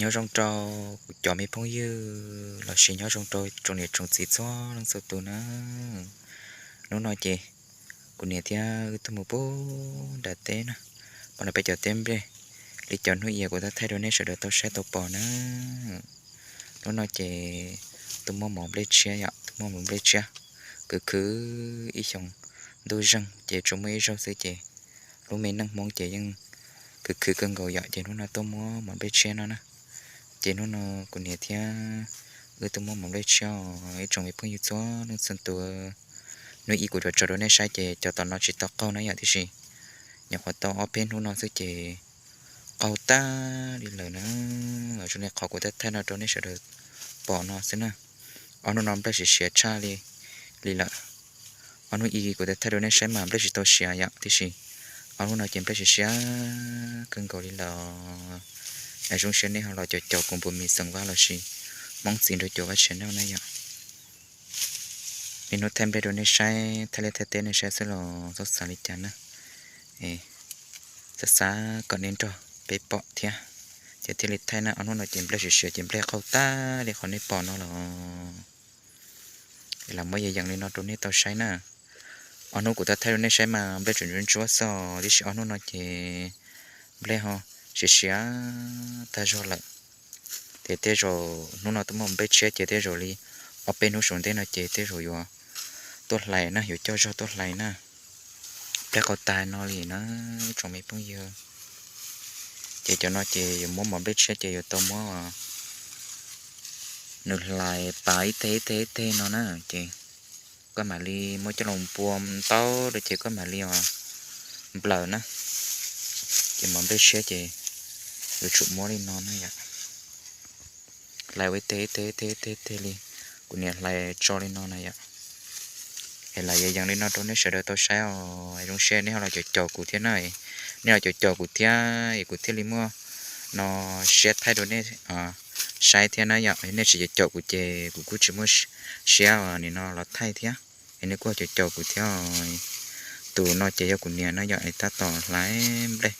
Nyob zoo rau kuv cov me phooj ywg lossis nyob zoo rau tsoom niam tsoom txiv txhua leej txhua tus na. Hnub no ces kuv niam thiab wb tuaj mus pub nram teb na, pom no peb cov teb nplej li cov hnub i kuv tau thaij rau nej sawv daws tau saib tau pom na. Hnub no ces tuaj muab mov nplej tshiab yom, tuaj muab mov nplej tshiab. Khwv khwv ib xyoos ntuj zeeg ces tsuas muaj ib zaug xwb ces lub me neej Hmoob ces yeej khwv khwv kawg nkaus yom, ces hnub no tuaj muab mov nplej tshiab no na. Ces hnub no kuv niam thiab wb tuaj muab mov nplej tshiab os ib tsoom me phooj ywg txhua leej txhua tus. Hnub i kuv tso rau nej saib ces cov tom no tsis tau qaug na yom, tiam sis nyuam qhuav tau ob peb hnub no xwb ces qaug tag li lawm na. Zoo li qhov kuv thaij thaij no rau nej sawv daws pom no xwb na. Ob hnub no nplej siav siav tshaj li li lawm. Ob hnub i kuv thaij thaij rau nej saib mas nplej tsis tau siav yom, tiam sis ob hnub no ces nplej siav siav kawg nkaus li lawm. Es zoo siab nej ho los caum caum kuv npus mis xeem Vaj lossis Hmoob txiv nrog caum Vaj tshiav neej na yom. Niaj hnub thaij nplej rau nej saib, thaij liaj thaij teb nej saib xwb los txhob xav li cas na. Xav xav kom nej nrog peb pom thiab, ces thiaj li thaij na. Ob hnub no ces nplej siav siav ces nplej qaug tag li qhov nej pom no los. Es los muab yees yees li no rau nej tau saib na. Ob hnub kuv tau thaij rau nej saib mas nplej tseem ntsuab ntsuab xwb, tiam sis ob hnub no ces nplej ho siav siav tag zog lawm. Ces tej zaum hnub no tuaj muab nplej tshiab ces tej zaum li ob peb hnub saum ntej no ces tej zaum yuav tuaj hlais na, yuav coj zog tuaj hlais na. Nplej qaug tag no li na, tsoom me phooj ywg. Ces cov no ces yuav muab mov nplej tshiab ces yuav tau muab nws hlais pas ib teg ib teg ib teg no na, ces koj mam li muab coj los npua ntau rau ces koj mam li nplawm na. Ces mov nplej tshiab ces yuav tsum muab li no na yom. Hlais ua ib teg ib teg ib teg ib teg li, kuv niam hlais tso li no na yom. Es los yees yees li no rau nej sawv daws tau saib os, zoo siab nej ho los caum caum kuv thiab na. Nej los caum caum kuv thiab es kuv thiaj li muaj no siab thaij rau nej saib thiab na yom. Nej tsis caum caum kuv ces kuv kuj tsis muaj siab nim no los thaij thiab. Es nej kuj caum caum kuv thiab. Tus no ces yog kuv niam no yom, tab tom hlais nplej,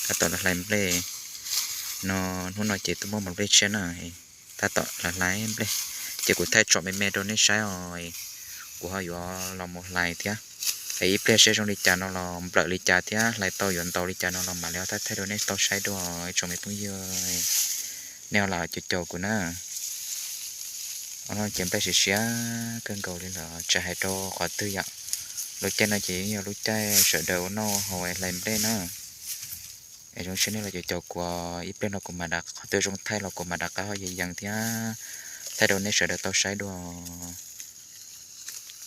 tab tom hlais nplej no. Hnub no ces tuaj muab mov nplej tshiab na, tab tom hlais nplej. Ces kuv thaij tsom me me rau nej saib os, kuv ho yuav los mus hlais thiab. Es ib pliag seb zoo li cas no los nplawm li cas thiab hlais tau yuav ntau li cas no los mam li ho thaij thaij rau nej tau saib dua ib tsoom me phooj ywg. Nej ho los caum caum kuv na. Ob no ces nplej siav siav kawg nkaus li lawm, tsis hais rau qhov twg yom. Lub caij no ces yeej yog lub caij sawv daws ua noj haus hlais nplej na. Es zoo siab nej los caum caum kuv, ib pliag no kuv mam rov qhov twg zoo thaij los kuv mam rov qab ho yees yees thiab thaij rau nej sawv daws tau saib dua.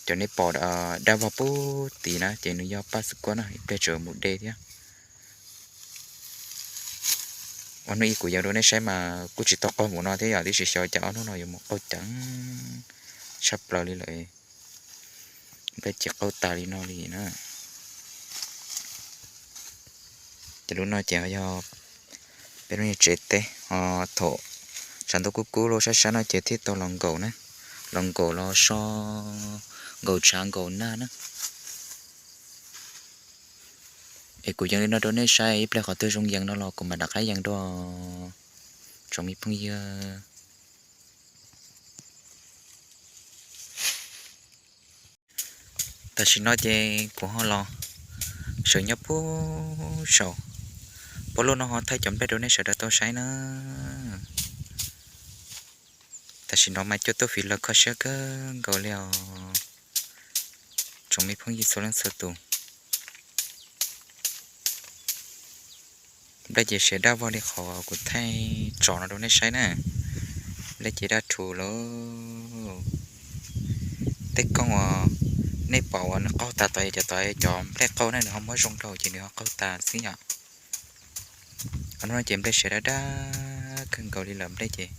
Cov nej pom daj vog pub tid na ces nws yog paj xwb kuab na, ib pliag tseem mus de thiab. Ob hnub ib kuv yees rau nej saib mas kuj tsis tau qaug mus no thiab yom, tiam sis xyov cas ob hnub no yuav mus qaug ceev tshaj plaws li lawm. Nplej ces qaug tas li no li na. Ces lub no ces yog peb lub niag tsev teb ho, thaum tshav ntuj kub kub los sab sab no ces thiaj tau los nkaum na, los nkaum los so nkaum tshav nkaum nag na. Es kuv yees li no rau nej saib, ib pliag qhov twg zoo yees no los kuv mam rov qab yees dua tsoom me phooj ywg. Tam sim no ces kuv ho los sawv nyob puag saum pob luaj no ho thaij cov nplej rau nej sawv daws tau saib na. Tam sim no mas cua tuaj fiv lawv kho siab kawg nkaus li os tsoom me phooj ywg txhua leej txhua tus. Nplej ces siav daj vog li qhov kuv thaij tsom no rau nej saib na. Nplej ces daj rhuv lawm. Tej kooj uas nej pom uas nws qaug tas tod, cov tod cov nplej qaug na, nws ho muab zoo dhau ces nws ho qaug tas xwb yom. Qhov no ces nplej siav daj daj kawg nkaus li lawm, nplej ces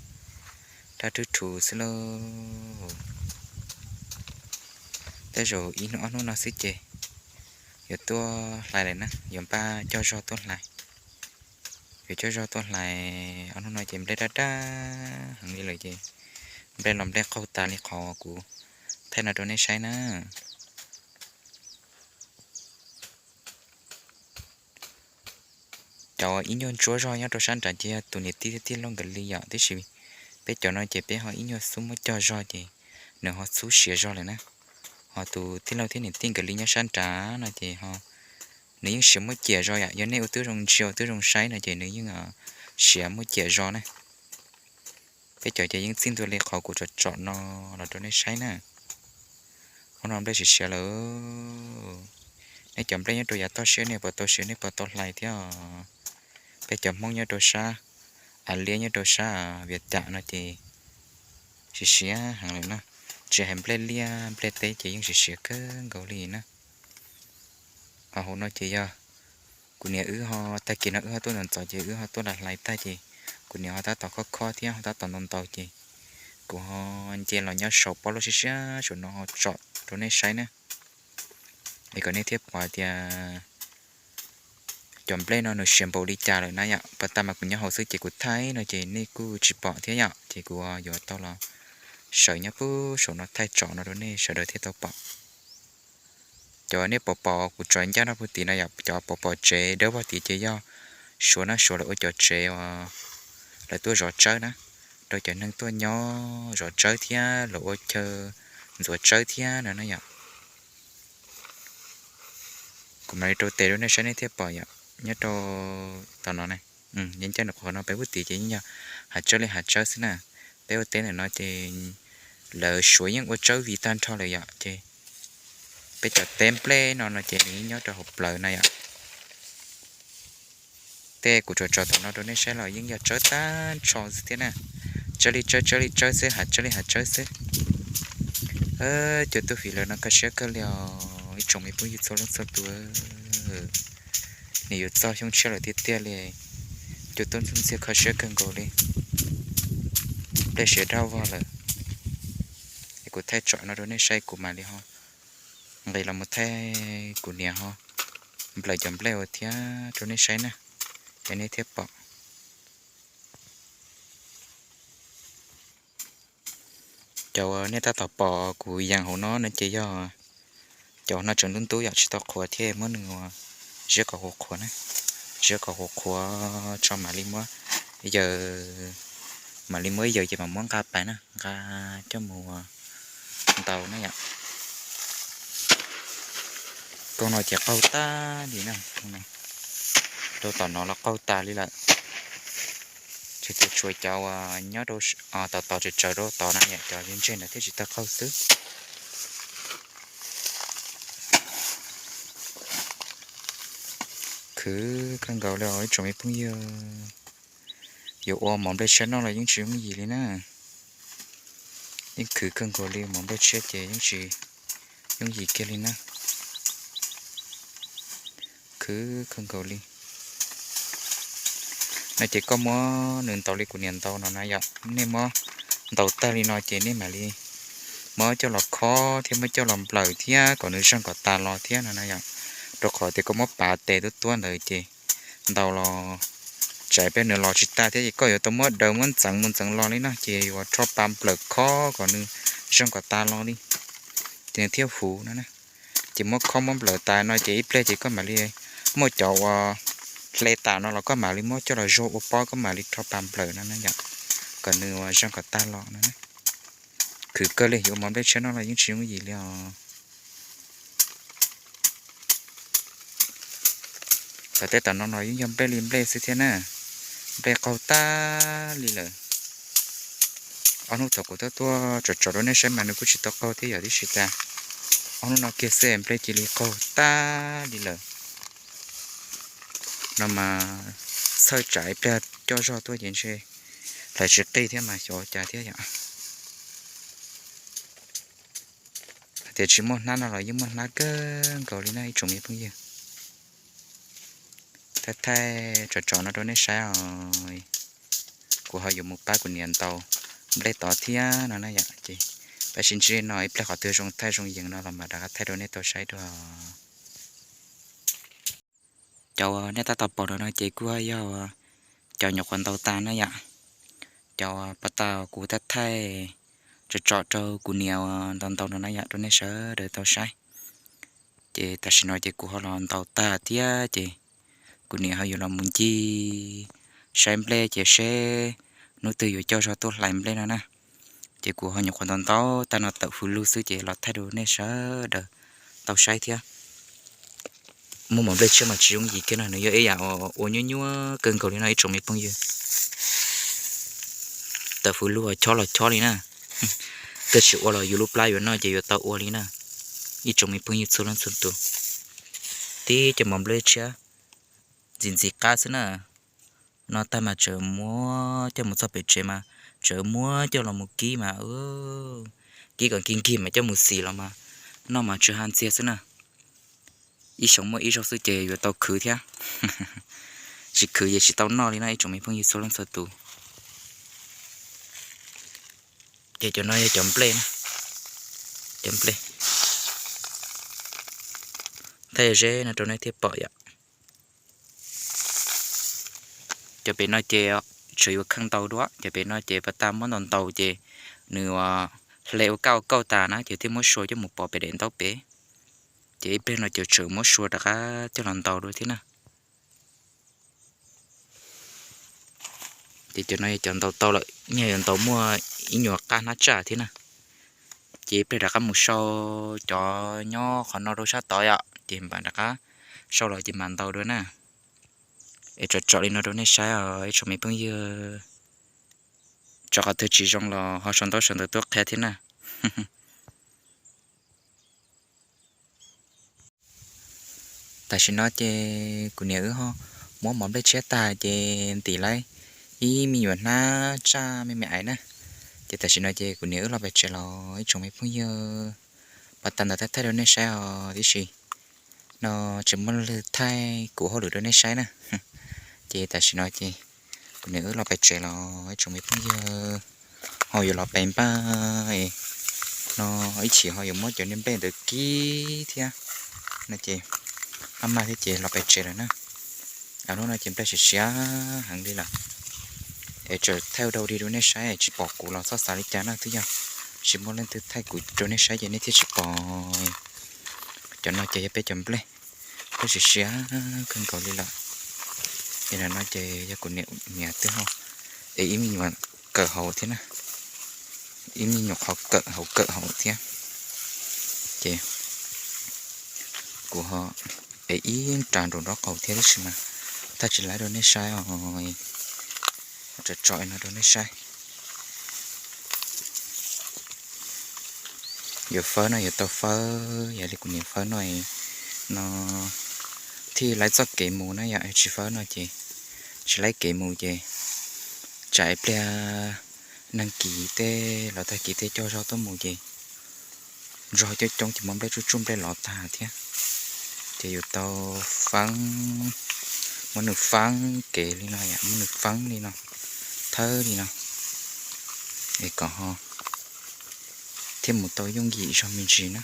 daj rhuv rhuv xwb lauj. Tej zaum ib hnub ob hnub no xwb ces yuav tuaj hlais lawm na, yuav npaj coj zog tuaj hlais. Yuav coj zog tuaj hlais, ob hnub no ces nplej daj daj heev li lawm ces nplej los nplej qaug tas li qhov kuv thaij no rau nej saib na. Cov ib nyuag ntsuab zog nyob rau sab nrad ces yog tus niam tij thiab tij laug nkawd li yom, tiam sis peb cov no ces peb ho ib nyuag xub muab cog zog ces nws ho xub siav zog lawm na. Ho tus tij laug thiab niam tij nkawd li nyob sab nrad no ces ho nws yeej siav muaj ciam zog yom, yog nej ua twb zoo ntsia ua twb zoo saib no ces nws yeej siav muaj ciam zog na. Peb cov ces yeej txij ntua li qhov kuv tsom tsom no los rau nej saib na. Ub no nplej siav siav lawm. Nej cov nplej nyob rau yav toj siab nej puas tau siav nej puas tau hlais thiab? Peb cov Hmoob nyob rau sab, av liab nyob rau sab Vias Cas no ces siav siav heev lawm na. Tsis hais nplej liaj nplej teb ces yeej siav siav kawg nkaus li na. Ho hauv no ces yog kuv niam wb ho tag kis no wb ho tuaj ntxov ntxov ces wb ho tuaj lam hlais tag ces kuv niam ho tab tom khob khob thiab ho tab tom ntau ntau ces kuv ho nce los nyob saum pob luaj siab siab saum no ho tsom rau nej saib na. Es kom nej thiaj pom tias cov nplej no nws siav npaum li cas lawm na yom. Pas tas mas kuv nyob hauv xwb ces kuv thaij no ces nej kuj tsis pom thiab yom, ces kuv yuav tau los sawv nyob puag saum no thaij tsom no rau nej sawv daws thiaj tau pom. Cov nej pom pom kuv tso ncaj no puag tim no yom, cov pom pom tsev dawb vog tid ces yog Suav na, Suav lawv ua cov tsev uas lawv tuaj zov tsawb na, rau cov neeg tuaj nyob zov tsawb thiab lawv ua chaw ntxuav tsawb thiab no na yom. Kuv mam li rau tes rau nej saib nej thiaj pom yom, nyob rau tom no na. Yeej ncaj nws qhov no peb puag tid ces yeej yog hav tsawb li hav tsawb xwb na. Peb ua teb ntawm no ces lawv Suav yeej ua tsawb vim tag nrho lawm yom, ces peb cov teb nplej no no ces nws yeej nyob rau hauv plawv na yom. Tej kuv tso tso tom no rau nej saib los yeej yog tsawb tag nrho xwb thiab na. Tsawb li tsawb, tsawb li tsawb xwb, hav tsawb li hav tsawb xwb. Cua tuaj fim lawm no kho siab kawg li os ib tsoom me phooj ywg txhua leej txhua tus. Nws yuav txog xyoo tshiab lawm tiag tiag li. Cua tuaj ntxuj ntxiag kho siab kawg nkaus li. Nplej siav dawb vog lawm. Es kuv thaij tsom no rau nej saib kuv mam li ho nqis los mus thaij kuv niam ho nplawm cov nplej ua thiab rau nej saib na, es nej thiaj pom. Cov uas nej tab tom pom kuv yees hauv no no ces yog cov no tseem ntub ntub yom, tsis tau qhuav thiab muab nws ua ziab kom huv qhuav na, ziab kom huv qhuav tso mam li muab yaws, mam li muab yaws ces mam muab nqa pais na, nqa coj mus ua ntau na yom. Koog no ces qaug tag li na, rau tom no los qaug tas li lawm. Tsuas tias tshuav cov uas nyob rau tom tov tsaws tsaws rau tod na yom, cov ntseg ntawd thiaj tsis tau qaug xwb. Khwv kawg nkaus li os ib tsoom me phooj ywg. Yuav ua mov nplej tshiab noj los yeej tsis yooj yim li na. Yeej khwv kawg nkaus li, mov nplej tshiab ces yeej tsis yooj yim kiag li na. Khwv kawg nkaus li. No ces koj muab nws ntaus li kuv niam ntaus no na yom, nej muab ntaus tag li no ces nej mam li muab coj los khob thiab muab coj los nplawm thiab kom nws zeeg kom tas los thiab no na yom. Rau qhov tias koj muab pav tes tuab tuab ntawd ces ntaus los tsam pliag nws los tsis tas thiab ces koj yuav tau muab daws muab ntxeev mus ntxeev los li no ces yuav rho pas nplawm khob kom nws zeeg kom tas los li, ces nws thiaj huv no na. Ces muab khob muab nplawm tas no ces ib pliag ces koj mam li muaj cov uas hle tas no los koj mam li muab coj los zuag ua pob, koj mam li rho pas nplawm no na yom, kom nws ua zeeg kom tag los no na. Khwv kawg li, yuav ua mov nplej tshiab noj los yeej tsis yooj yim li os. Tom tej tom no los yeej yog nplej li nplej xwb thiab na. Nplej qaug tag li lawm. Ob hnub thaum kuv tuaj tuaj tsom tsom rau nej saib mas nws kuj tsis tau qaug thiab yom, tiam sis tas ob hnub no kiag xwb nplej cia li qaug tag li lawm. No mas txhawj tsam ib pliag coj zog tuaj ces ntshe hlais tsis qig thiab mas xyov cas thiab yom. Hais tias tsis muaj hnab no los yeej muaj hnab kawg nkaus li na ib tsoom me phooj ywg. Thaij thaij tsom tsom no rau nej saib os. Kuv ho yuav mus pab kuv niam ntaus nplej tod thiab no na yom, ces pab sib ntsib no ib pliag qhov twg zoo thaij zoo yees no los mam rov qab thaij rau nej tau saib dua. Cov uas nej tab tom pom no ces kuj yog cov nyuam qhuav ntaus tas na yom. Cov uas pas tas kuv thaij thaij tsom tsom rau kuv niam uas ntaus ntaus no na yom, rau nej sawv daws tau saib. Ces tam sim no ces kuv ho los ntaus tag thiab ces kuv niam ho yuav los mus ncig saib nplej ces seb hnub twg yuav coj zog tuaj hlais nplej no na. Ces kuv ho nyuam qhuav ntau ntau tag no tawm fws lug xwb ces los thaij rau nej sawv daws tau saib thiab. Muab mov nplej tshiab mas tsis yooj yim kiag no, nws yog ib yam ua nyuaj nyuaj kawg nkaus li no ib tsoom me phooj ywg. Tawm fws lug chob los chob li na. Koj tsis ua los yus lub plab yuav noj ces yuav tau ua li na ib tsoom me phooj ywg txhua leej txhua tus. Tib cov mov nplej tshiab ntxim ntxim qab xwb na. No tag mas tseem muab coj mus txog pem tsev mas tseem muab coj los mus kib mas, kib kom nkig nkig mas coj mus xim los mas noj mas tsw ha ntxiag xwb na. Ib xyoo muaj ib zaug xwb ces yuav tau khwv thiab. Tsis khwv ces tsis tau noj li na ib tsoom me phooj ywg txhua leej txhua tus. Ces cov no yog cov nplej na, cov nplej. Thaij zeb no rau nej thiaj pom yom. Cov pem no ces tseem yuav kheej ntau dua, cov pem no ces pas tas muab ntaus ntaus ces nws hle ua kauj ua kauj tas na ces thiaj muab sua coj mus pov pem daim ntaub pem. Ces ib pliag no ces tseem muab sua rov qab coj los ntaus dua thiab na. Ces cov no yog cov ntaus tau lawm, nyaj yuav ntaus muaj ib nyuag qab hnab tsaj thiab na. Ces ib pliag rov qab mus sau cov nyob qhov no rau sab tod yom, ces mam rov qab sau los ces mam ntaus dua na. Es tsom tsom li no rau nej saib os ib tsoom me phooj ywg. Tsom qhov twg tsis zoo los ho sau ntaub sau ntawv tuaj qhia thiab na. Tam sim no ces kuv niam wb ho muab mov nplej tshiab tag ces ntim lawm ib me nyuam hnab tsaj me me aiv na. Ces tam sim no ces kuv niam wb los pem tsev los ib tsoom me phooj ywg. Pas tas ntawd thaij thaij rau nej saib os tib si. No tsis muaj leej twg thaij kuv hauj lwm rau nej saib na. Ces tam sim no ces kuv niam wb los pem tsev los ib tsoom me phooj ywg, ho yuav los pem npaj no ib chim ho yuav muab cov niag nplej ntawd kib thiab no ces maj maj thiab ces los pem tsev lawm na. Lub no ces nplej siav siav heev li lawm. Es tseem thaij ua dau dig rau nej saib, tsis pom kuv los txhob xav li cas na, twb yog tsis muaj leej twg thaij kuv rau nej saib ces nej thiaj tsis pom. Cov no ces yog peb cov nplej, nplej siav siav kawg nkaus li lawm. Ces no ces yog kuv niam twb ho ev ib me nyuam kawm hauv thiab na, ib me nyuam qhov kawm hauv kawm hauv thiab. Ces kuv ho ev ib nra nraum nraub qaum thiab tab sis mas thaij tsis laib rau nej saib os. Tsom tsom no rau nej saib. Yuav fawb no yuav tau fawb yog li kuv niam fawb no, no thiaj laib txoj kev mus na yom, tsis fawb no ces tsis laib kev mus ces tsam ib pliag neeg kis tej los tag kis tej coj zog tuaj mus ces zog coob coob ces muab nplej tsuj tsuj nplej lov tag thiab. Ces yuav tau fab, muab nws fab kev li no yom, muab nws fab li no, thawb li no, es kom ho thiaj mus tau yooj yim zog me ntsis na.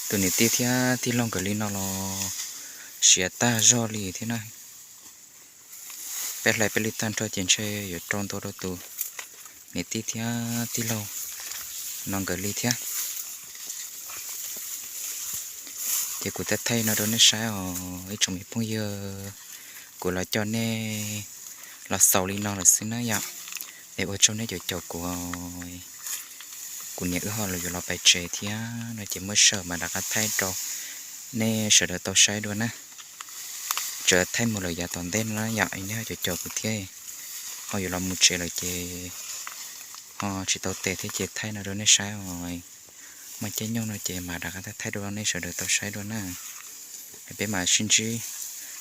Tus niam tij thiab tij laug nkawd li no los siav tag zog li thiab na. Peb hlais peb li tag nrho ces ntshe yuav rau ntau rau tus niam tij thiab tij laug no nkawd li thiab. Ces kuv thaij thaij no rau nej saib os ib tsoom me phooj ywg, kuv los coj nej los xaus li no lawm xwb na yom. Es ua tsaug nej cov caum kuv, kuv niam wb ho los yuav los pais tsev thiab no ces muab sawm mas rov qab thaij rau nej sawv daws tau saib dua na. Tseem thaij mus lawm yav tom ntej no na yom, nej ho cov caum kuv thiab, ho yuav los mus tsev lawm ces ho tsis tau tes thiab ces thaij no rau nej saib os. Muaj caij nyoog no ces mam rov qab thaij rau nej sawv daws tau saib dua na. Peb mam sib ntsib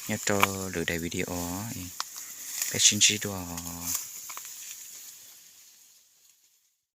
nyob rau lwm daim video, peb sib ntsib dua os.